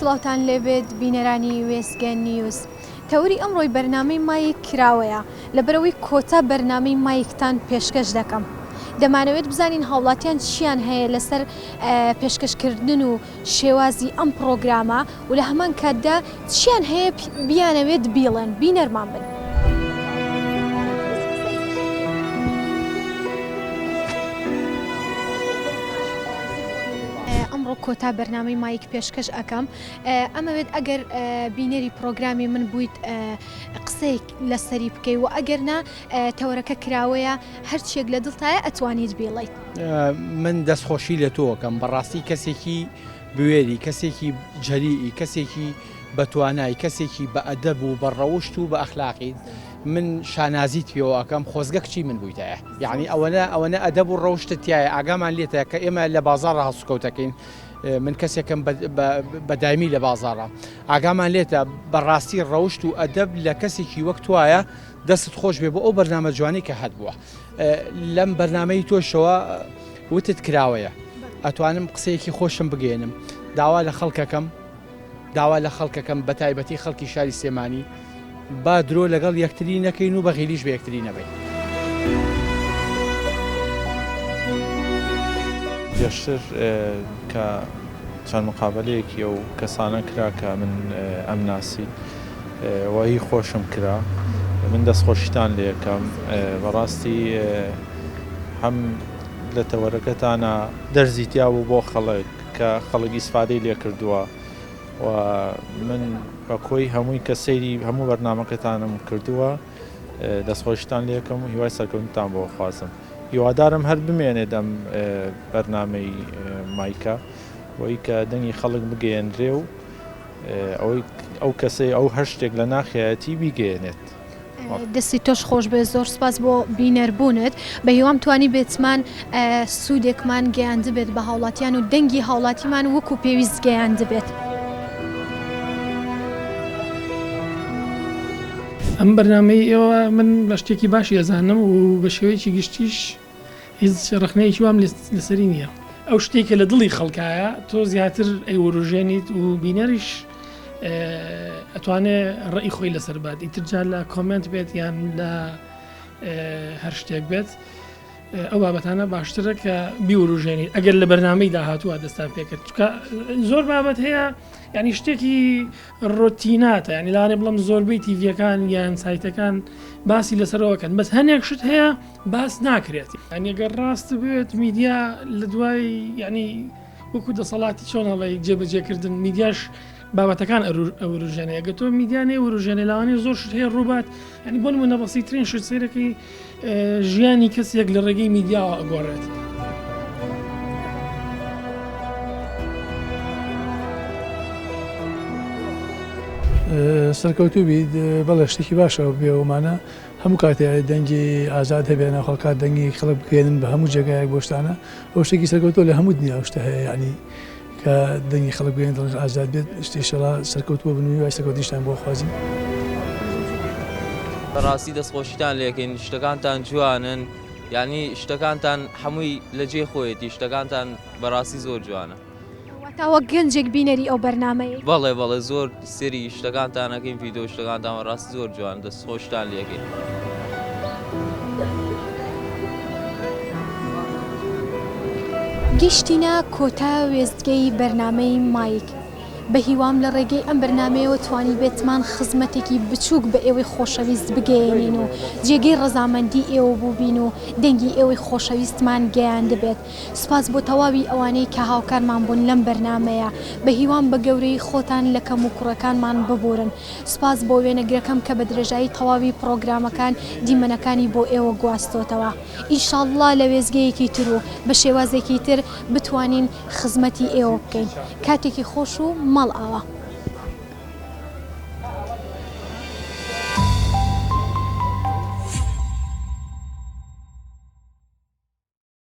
سڵاوتان لێبێت بینەرانی وێستگە نیوز. تەوەری ئەمڕۆی بەرنامەی مایک کراوەیە، لەبەرئەوەی کۆتا بەرنامەی مایکتان پێشکەش دەکەم. دەمانەوێت بزانین هاوڵاتیان چیان هەیە لەسەر پێشکەشکردن و شێوازی ئەم پڕۆگرامە و لە هەمان کاتدا چیان هەیە بیانەوێت بیڵێن، بینەرمان بن. ئەمڕۆ کۆتا بەرنامەی مایک پێشکەش ئەکەم ئەمەوێت ئەگەر بینەری پڕۆگرامی من بوویت قسەیەک لەسەری بکەی و ئەگەر نا تەوەرەکە کراوەیە هەرچیەک لە دڵتایە ئەتوانیت بیڵێیت. من دەستخۆشی لە تۆ ئەکەم بەڕاستی کەسێکی بوێری کەسێکی جەریئی کەسێکی بەتوانای کەسێکی بە ئەدەب و بە ڕەوشت و بە ئەخلاقیت من شانازیت پێوە ئەکەم خۆزگە کچی من بوویتایە یعنی ئەوەنە ئەوەنە ئەدەب و ڕەوشتت تایە ئاگامان لێتە کە ئێمە لە بازاڕ هەڵسوکەوتەکەین من کەسێکم بە دایمی لە بازاڕە ئاگامان لێتە بەڕاستی ڕەوشت و ئەدەب لە کەسێکی وەک توایە دەستت خۆش بێ بۆ ئەو بەرنامە جوانی کە هەت بووە لەم بەرنمەی تۆشەوە وتت کراوەیە ئەتوانم قسەیەکی خۆشم بگەێنم داوا لە خەڵکەکەم داوا لە خەڵکەکەم بە تایبەتی خەڵکی شاری سلێمانی با درۆ لەگەڵ یەکتری نەکەین و بەغیلیش بە یەکتری نەبین. پێشتر کە چەند مقابەلەیەکی ئەو کەسانە کرا کە من ئەمناسی و هی خۆشم کرا من دەستخۆشیتان لێکەم بەڕاستی هەم لە تەوەرەکەتانە دەرزی تیا بوو بۆ خەڵک کە خەڵک ئیسفادەی لێ کردووە و من بە کۆی هەمووی کە سەیری هەموو بەرنامەکەتانم کردووە دەستخۆشیتان لێکەم و هیوای سەرکەوتنتان بۆ خوازم هیوادارم هەر بمێنێت ئەم بەرنامەی مایکە بۆی کە دەنگی خەڵک بگەیەنرێ و ئەوەی ئەو کەسەی ئەو هەر شتێک لە ناخیایەتی بیگەیەنێت. دەستی تۆش خۆش بێت زۆر سوپاس بۆ بینەر بوونت بەهیوام توانی بێتمان سوودێکمان گەیاندبێت بە هاوڵاتیان و دەنگی هاوڵاتیمان وەکو پێویست گەیاندبێت. ئەم بەرنامەی ئێوە من بە شتێکی باشی ئەزانم و بە شێوەیەکی گشتیش هیچ ڕەخنەیەکی وام لەسەری نییە. ئەو شتێک کە لە دڵی خەڵکایە تۆ زیاتر ئەیوروژێنیت و بینەریش ئەتوانێ ڕێی خۆی لەسەر بات ئیتر جا لە کۆمێنت بێت یان لە هەر شتێک بێت ئەو بابەتانە باشترە کە بیوروژێنیت ئەگەر لە بەرنامەی داهاتووە دەستان پێکرد چکە زۆر بابەت هەیە ینی شتێکی ڕۆتیناتە ینی لاێ بڵم زۆربەی تیڤەکان یان سایتەکان باسی لەسەرەوەکەن بەس هەنێک شت هەیە باس ناکرێت ینی گەر ڕاست بێت میدیا لە دوای ینی وەکو دەسەڵاتی چۆن ئەڵێی جێبەجێکردن میدیاش بابەتەکان ئەوروژێنێ ئەگە تۆ میدیا نەیوروژێنێ لاوانەیە زۆر شت هەیە ڕووبات یعنی بۆ نمونە بەسیترین شت سەیرەکەی ژیانی کەسێک لە ڕێگەی میدیاوە ئەگۆڕێت. سەرکەوتوو بیت بەڵێ شتێکی باشە بێومانە هەموو کاتێ دەنگی ئازاد هەبێ ناو خەڵکا دەنگی خەڵک بگەیەنن بە هەموو جێگایەک بۆ شتانە ئەو شتێکی سەرکەوتووە لە هەموو دنیا ئەو شتە هەیە یعنی کە دەنگی خەڵک بگەیەنن دڵنگ ئازاد بێت شتی ئیشەڵا سەرکەوتووە بن و هیوای سەرکەوتنیشتان بۆ خوازین. بەڕاستی دەستخۆشیتان لێکەین شتەکانتان جوانن یانی شتەکانتان هەمووی لە جێی خۆیەتی شتەکانتان بەڕاستی زۆر جوانە. واتا وەک گەنجێک بینەری ئەو بەرنامەیەی. بەڵێ بەڵێ زۆر سێری شتەکانتان ئەکەین ڤیدۆ شتەکانتان بەڕاستی زۆر جوان دەست خۆشتان لێکەین. گەیشتینە کۆتا وێستگەی بەرنامەی مایک. بەهیوام لە ڕێگەی ئەم بەرنامەیەوە توانیبێتمان خزمەتێکی بچووک بە ئێوەی خۆشەویست بگەیەنین و جێگەی ڕەزامەندی ئێوە بووبین و دەنگی ئێوەی خۆشەویستمان گەیاندبێت. سوپاس بۆ تەواوی ئەوانەی کە هاوکارمان بوون لەم بەرنامەیە، بەهیوام بە گەورەیی خۆتان لە کەموکوڕەکانمان ببورن. سوپاس بۆ وێنەگرەکەم کە بە درێژایی تەواوی پڕۆگرامەکان دیمەنەکانی بۆ ئێوە گواستۆتەوە. ئیشاڵڵا لە وێستگەیەکی تر و بە شێوازێکی تر بتوانین خزمەتی ئێوە بکەین. کاتێکی خۆش و ماڵئاوا.